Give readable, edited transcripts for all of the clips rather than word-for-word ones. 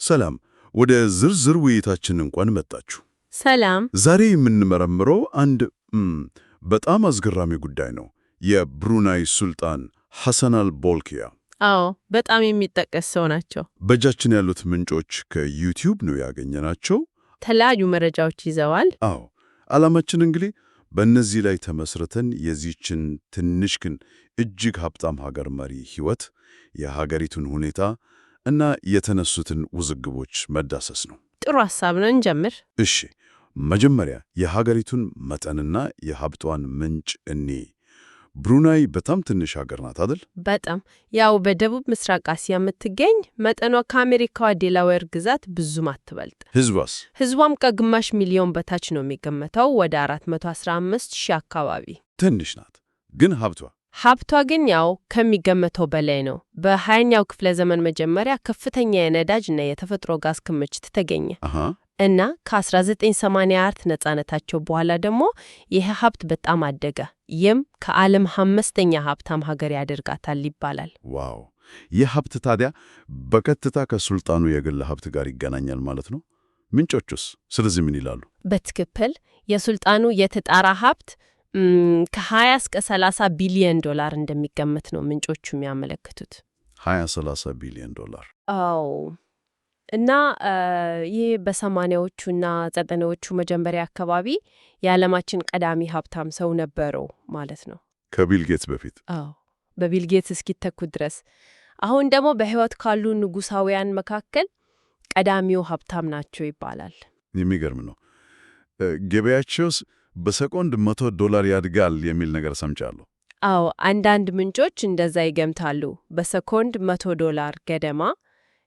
ሰላም፣ ወደ ዝርዝር ውይይታችን እንኳን መጣችሁ። ሰላም። ዛሬ የምንመረምረው አንድ በጣም አስገራሚ ጉዳይ ነው። የብሩናይ ሱልጣን ሐሰናል ቦልኪያ። አዎ፣ በጣም የሚጠቀስ ሰው ናቸው። በእጃችን ያሉት ምንጮች ከዩቲዩብ ነው ያገኘናቸው። የተለያዩ መረጃዎች ይዘዋል። አዎ፣ ዓላማችን እንግዲህ በእነዚህ ላይ ተመስርተን የዚህችን ትንሽ ግን እጅግ ሀብታም ሀገር መሪ ሕይወት፣ የሀገሪቱን ሁኔታ እና የተነሱትን ውዝግቦች መዳሰስ ነው። ጥሩ ሐሳብ ነው። እንጀምር። እሺ፣ መጀመሪያ የሀገሪቱን መጠንና የሀብቷን ምንጭ እኔ ብሩናይ በጣም ትንሽ ሀገር ናት አይደል? በጣም። ያው በደቡብ ምስራቅ አሲያ የምትገኝ፣ መጠኗ ከአሜሪካዋ ዴላዌር ግዛት ብዙም አትበልጥ። ህዝቧስ? ህዝቧም ከግማሽ ሚሊዮን በታች ነው የሚገመተው፣ ወደ 415 ሺህ አካባቢ። ትንሽ ናት፣ ግን ሀብቷ ሀብቷ ግን ያው ከሚገመተው በላይ ነው። በ20ኛው ክፍለ ዘመን መጀመሪያ ከፍተኛ የነዳጅ እና የተፈጥሮ ጋዝ ክምችት ተገኘ። እና ከ1984 ነጻነታቸው በኋላ ደግሞ ይህ ሀብት በጣም አደገ። ይህም ከዓለም አምስተኛ ሀብታም ሀገር ያደርጋታል ይባላል። Wow! ይህ ሀብት ታዲያ በቀጥታ ከሱልጣኑ የግል ሀብት ጋር ይገናኛል ማለት ነው። ምንጮቹስ ስለዚህ ምን ይላሉ? በትክክል፣ የሱልጣኑ የተጣራ ሀብት ከ20 እስከ 30 ቢሊዮን ዶላር እንደሚገመት ነው ምንጮቹ የሚያመለክቱት። 20 30 ቢሊዮን ዶላር። አዎ፣ እና ይህ በ80ዎቹና 90ዎቹ መጀመሪያ አካባቢ የዓለማችን ቀዳሚ ሀብታም ሰው ነበሩ ማለት ነው። ከቢል ጌትስ በፊት። አዎ፣ በቢል ጌትስ እስኪተኩ ድረስ። አሁን ደግሞ በሕይወት ካሉ ንጉሳውያን መካከል ቀዳሚው ሀብታም ናቸው ይባላል። የሚገርም ነው። ገበያቸውስ በሰኮንድ 100 ዶላር ያድጋል የሚል ነገር ሰምቻለሁ። አዎ፣ አንዳንድ ምንጮች እንደዛ ይገምታሉ። በሰኮንድ 100 ዶላር ገደማ።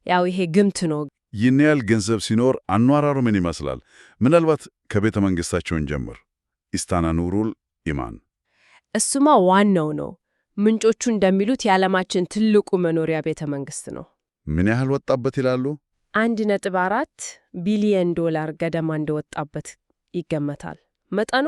ያው ይሄ ግምት ነው። ይህን ያህል ገንዘብ ሲኖር አኗኗሩ ምን ይመስላል? ምናልባት ከቤተ መንግሥታቸው እንጀምር። ኢስታና ኑሩል ኢማን። እሱማ ዋናው ነው። ምንጮቹ እንደሚሉት የዓለማችን ትልቁ መኖሪያ ቤተ መንግስት ነው። ምን ያህል ወጣበት ይላሉ? 1.4 ቢሊየን ዶላር ገደማ እንደወጣበት ይገመታል። መጠኑ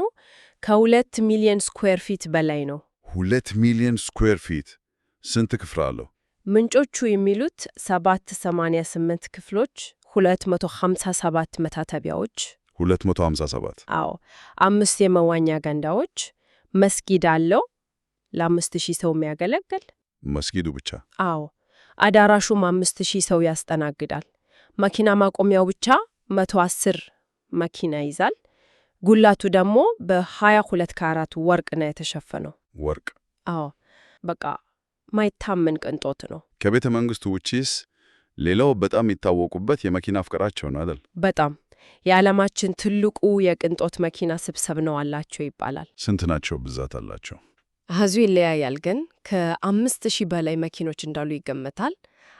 ከ2 ሚሊዮን square feet በላይ ነው። 2 ሚሊዮን square feet! ስንት ክፍል አለው? ምንጮቹ የሚሉት 788 ክፍሎች፣ 257 መታጠቢያዎች፣ 257። አዎ፣ አምስት የመዋኛ ገንዳዎች፣ መስጊድ አለው ለ5,000 ሰው የሚያገለግል። መስጊዱ ብቻ? አዎ፣ አዳራሹም 5,000 ሰው ያስተናግዳል። መኪና ማቆሚያው ብቻ 110 መኪና ይዛል። ጉልላቱ ደግሞ በ22 ካራት ወርቅ ነው የተሸፈነው። ወርቅ! አዎ፣ በቃ ማይታመን ቅንጦት ነው። ከቤተ መንግስቱ ውጪስ ሌላው በጣም የሚታወቁበት የመኪና ፍቅራቸው ነው አይደል? በጣም። የዓለማችን ትልቁ የቅንጦት መኪና ስብስብ ነው አላቸው ይባላል። ስንት ናቸው? ብዛት አላቸው? አሃዙ ይለያያል፣ ግን ከ5,000 በላይ መኪኖች እንዳሉ ይገመታል።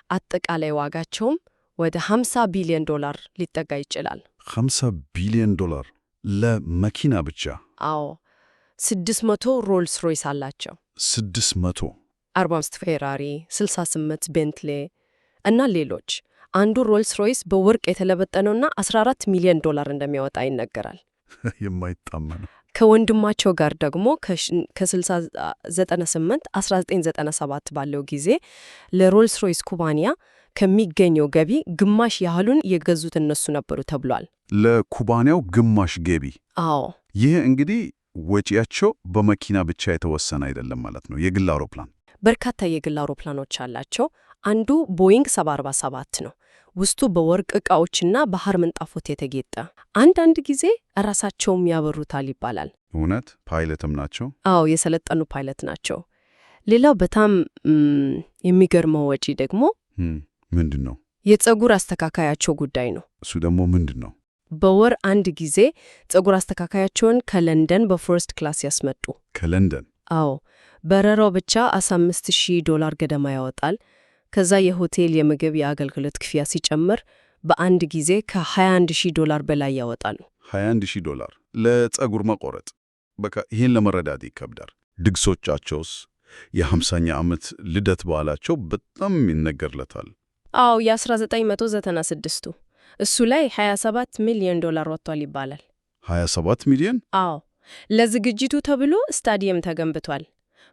አጠቃላይ ዋጋቸውም ወደ 50 ቢሊዮን ዶላር ሊጠጋ ይችላል። 50 ቢሊዮን ዶላር ለመኪና ብቻ? አዎ፣ 600 ሮልስ ሮይስ አላቸው። 600! 45 ፌራሪ፣ 68 ቤንትሌ እና ሌሎች። አንዱ ሮልስ ሮይስ በወርቅ የተለበጠነውና 14 ሚሊዮን ዶላር እንደሚያወጣ ይነገራል። የማይታመን። ከወንድማቸው ጋር ደግሞ ከ1998 1997 ባለው ጊዜ ለሮልስ ሮይስ ኩባንያ ከሚገኘው ገቢ ግማሽ ያህሉን የገዙት እነሱ ነበሩ ተብሏል። ለኩባንያው ግማሽ ገቢ። አዎ። ይህ እንግዲህ ወጪያቸው በመኪና ብቻ የተወሰነ አይደለም ማለት ነው። የግል አውሮፕላን? በርካታ የግል አውሮፕላኖች አላቸው። አንዱ ቦይንግ 747 ነው። ውስጡ በወርቅ ዕቃዎችና በሐር ምንጣፎች የተጌጠ። አንዳንድ ጊዜ ራሳቸውም ያበሩታል ይባላል። እውነት? ፓይለትም ናቸው? አዎ፣ የሰለጠኑ ፓይለት ናቸው። ሌላው በጣም የሚገርመው ወጪ ደግሞ ምንድን ነው? የፀጉር አስተካካያቸው ጉዳይ ነው። እሱ ደግሞ ምንድን ነው? በወር አንድ ጊዜ ፀጉር አስተካካያቸውን ከለንደን በ first class ያስመጡ። ከለንደን? አዎ፣ በረራው ብቻ 15,000 ዶላር ገደማ ያወጣል። ከዛ የሆቴል፣ የምግብ፣ የአገልግሎት ክፍያ ሲጨምር በአንድ ጊዜ ከ21,000 ዶላር በላይ ያወጣሉ። 21,000 ዶላር ለፀጉር መቆረጥ። በቃ ይህን ለመረዳት ይከብዳል። ድግሶቻቸውስ? የ50ኛ ዓመት ልደት በዓላቸው በጣም ይነገርለታል። አዎ፣ የ1996ቱ እሱ ላይ 27 ሚሊዮን ዶላር ወጥቷል ይባላል። 27 ሚሊዮን? አዎ፣ ለዝግጅቱ ተብሎ ስታዲየም ተገንብቷል።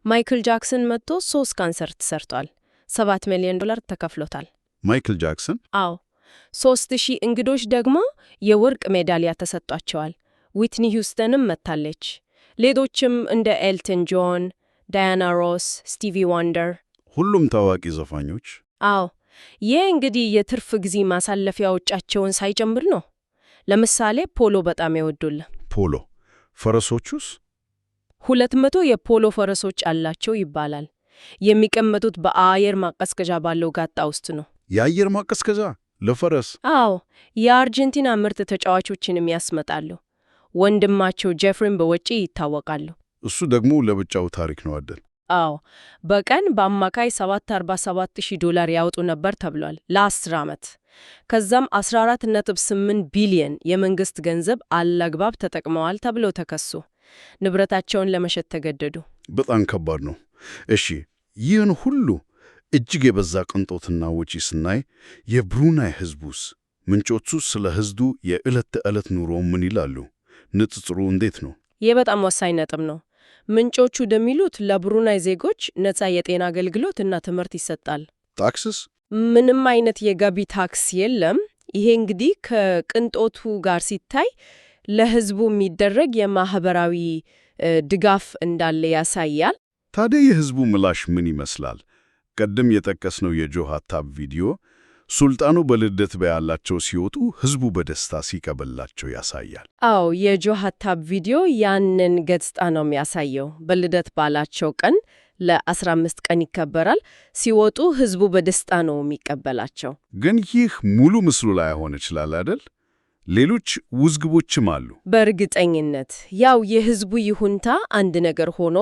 ማይክል ጃክሰን መጥቶ ሶስት ኮንሰርት ሰርቷል። 7 ሚሊዮን ዶላር ተከፍሎታል። ማይክል ጃክሰን? አዎ። 3000 እንግዶች ደግሞ የወርቅ ሜዳሊያ ተሰጥቷቸዋል። ዊትኒ ሂውስተንም መጥታለች። ሌሎችም እንደ ኤልተን ጆን፣ ዳያና ሮስ፣ ስቲቪ ዋንደር። ሁሉም ታዋቂ ዘፋኞች። አዎ፣ ይህ እንግዲህ የትርፍ ጊዜ ማሳለፊያዎቻቸውን ሳይጨምር ነው። ለምሳሌ ፖሎ በጣም ይወዳሉ። ፖሎ። ፈረሶቹስ? 200 የፖሎ ፈረሶች አላቸው ይባላል። የሚቀመጡት በአየር ማቀዝቀዣ ባለው ጋጣ ውስጥ ነው። የአየር ማቀዝቀዣ ለፈረስ? አዎ፣ የአርጀንቲና ምርጥ ተጫዋቾችንም ያስመጣሉ። ወንድማቸው ጄፍሪም በወጪ ይታወቃሉ። እሱ ደግሞ ለብቻው ታሪክ ነው አይደል? አዎ፣ በቀን በአማካይ 747,000 ዶላር ያወጡ ነበር ተብሏል ለ10 ዓመት። ከዛም 14.8 ቢሊየን የመንግስት ገንዘብ አላግባብ ተጠቅመዋል ተብለው ተከሱ። ንብረታቸውን ለመሸጥ ተገደዱ። በጣም ከባድ ነው። እሺ፣ ይህን ሁሉ እጅግ የበዛ ቅንጦትና ወጪ ስናይ የብሩናይ ህዝቡስ? ምንጮቹ ስለ ህዝቡ የዕለት ተዕለት ኑሮ ምን ይላሉ? ንጽጽሩ እንዴት ነው? ይህ በጣም ወሳኝ ነጥብ ነው። ምንጮቹ እንደሚሉት ለብሩናይ ዜጎች ነፃ የጤና አገልግሎት እና ትምህርት ይሰጣል። ታክስስ? ምንም አይነት የገቢ ታክስ የለም። ይሄ እንግዲህ ከቅንጦቱ ጋር ሲታይ ለህዝቡ የሚደረግ የማህበራዊ ድጋፍ እንዳለ ያሳያል። ታዲያ የህዝቡ ምላሽ ምን ይመስላል? ቀደም የጠቀስነው የጆ ሀታብ ቪዲዮ ሱልጣኑ በልደት በዓላቸው ሲወጡ ህዝቡ በደስታ ሲቀበላቸው ያሳያል። አዎ፣ የጆ ሀታብ ቪዲዮ ያንን ገጽታ ነው የሚያሳየው። በልደት በዓላቸው ቀን ለ15 ቀን ይከበራል። ሲወጡ ህዝቡ በደስታ ነው የሚቀበላቸው። ግን ይህ ሙሉ ምስሉ ላይሆን ይችላል አይደል? ሌሎች ውዝግቦችም አሉ። በእርግጠኝነት ያው የህዝቡ ይሁንታ አንድ ነገር ሆኖ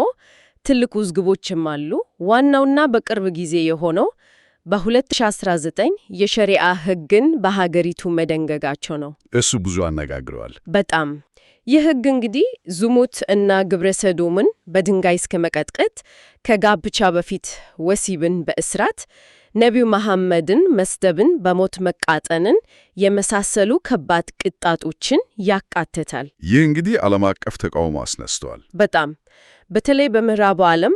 ትልቅ ውዝግቦችም አሉ። ዋናውና በቅርብ ጊዜ የሆነው በ2019 የሸሪዓ ህግን በሀገሪቱ መደንገጋቸው ነው። እሱ ብዙ አነጋግረዋል። በጣም። ይህ ህግ እንግዲህ ዝሙት እና ግብረ ሰዶምን በድንጋይ እስከ መቀጥቀጥ፣ ከጋብቻ በፊት ወሲብን በእስራት፣ ነቢዩ መሐመድን መስደብን በሞት መቃጠንን የመሳሰሉ ከባድ ቅጣቶችን ያካትታል። ይህ እንግዲህ ዓለም አቀፍ ተቃውሞ አስነስተዋል። በጣም። በተለይ በምዕራቡ ዓለም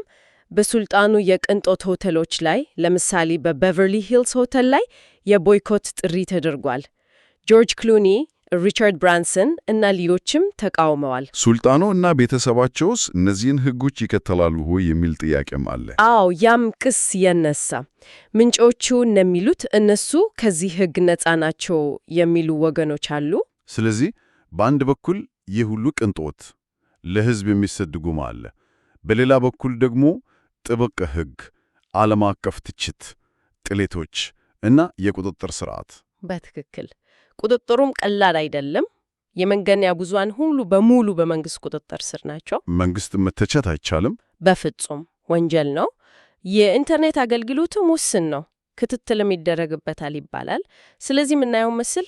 በሱልጣኑ የቅንጦት ሆቴሎች ላይ፣ ለምሳሌ በቤቨርሊ ሂልስ ሆቴል ላይ የ boycott ጥሪ ተደርጓል። ጆርጅ ክሉኒ፣ ሪቻርድ ብራንሰን እና ሌሎችም ተቃውመዋል። ሱልጣኑ እና ቤተሰባቸውስ እነዚህን ህጎች ይከተላሉ ወይ የሚል ጥያቄም አለ። አዎ፣ ያም ክስ ያነሳ። ምንጮቹ እንደሚሉት እነሱ ከዚህ ህግ ነፃ ናቸው የሚሉ ወገኖች አሉ። ስለዚህ በአንድ በኩል ይህ ሁሉ ቅንጦት፣ ለህዝብ የሚሰጥ ድጎማ አለ። በሌላ በኩል ደግሞ ጥብቅ ህግ፣ ዓለም አቀፍ ትችት፣ ጥሌቶች እና የቁጥጥር ስርዓት። በትክክል። ቁጥጥሩም ቀላል አይደለም። የመገናኛ ብዙሃን ሁሉ በሙሉ በመንግስት ቁጥጥር ስር ናቸው። መንግስት መተቸት አይቻልም። በፍጹም፣ ወንጀል ነው። የኢንተርኔት አገልግሎትም ውስን ነው፣ ክትትልም ይደረግበታል ይባላል። ስለዚህ የምናየው ምስል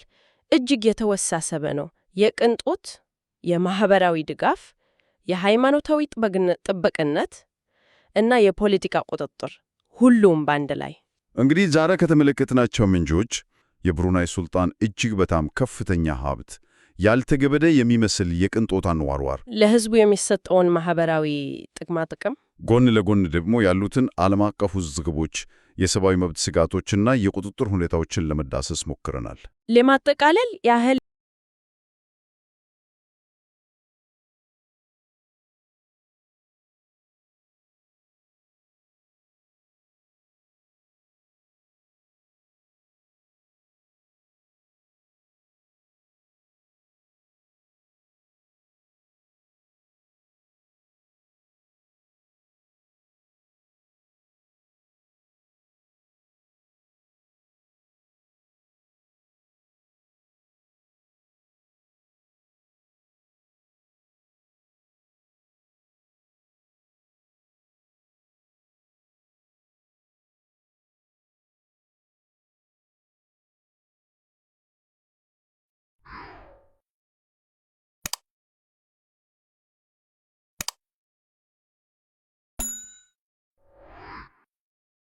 እጅግ የተወሳሰበ ነው። የቅንጦት፣ የማህበራዊ ድጋፍ፣ የሃይማኖታዊ ጥብቅነት እና የፖለቲካ ቁጥጥር ሁሉም በአንድ ላይ። እንግዲህ ዛሬ ከተመለከትናቸው ምንጮች የብሩናይ ሱልጣን እጅግ በጣም ከፍተኛ ሀብት፣ ያልተገበደ የሚመስል የቅንጦት አኗኗር፣ ለህዝቡ የሚሰጠውን ማህበራዊ ጥቅማጥቅም፣ ጎን ለጎን ደግሞ ያሉትን ዓለም አቀፍ ውዝግቦች፣ የሰብአዊ መብት ስጋቶችና የቁጥጥር ሁኔታዎችን ለመዳሰስ ሞክረናል። ለማጠቃለል ያህል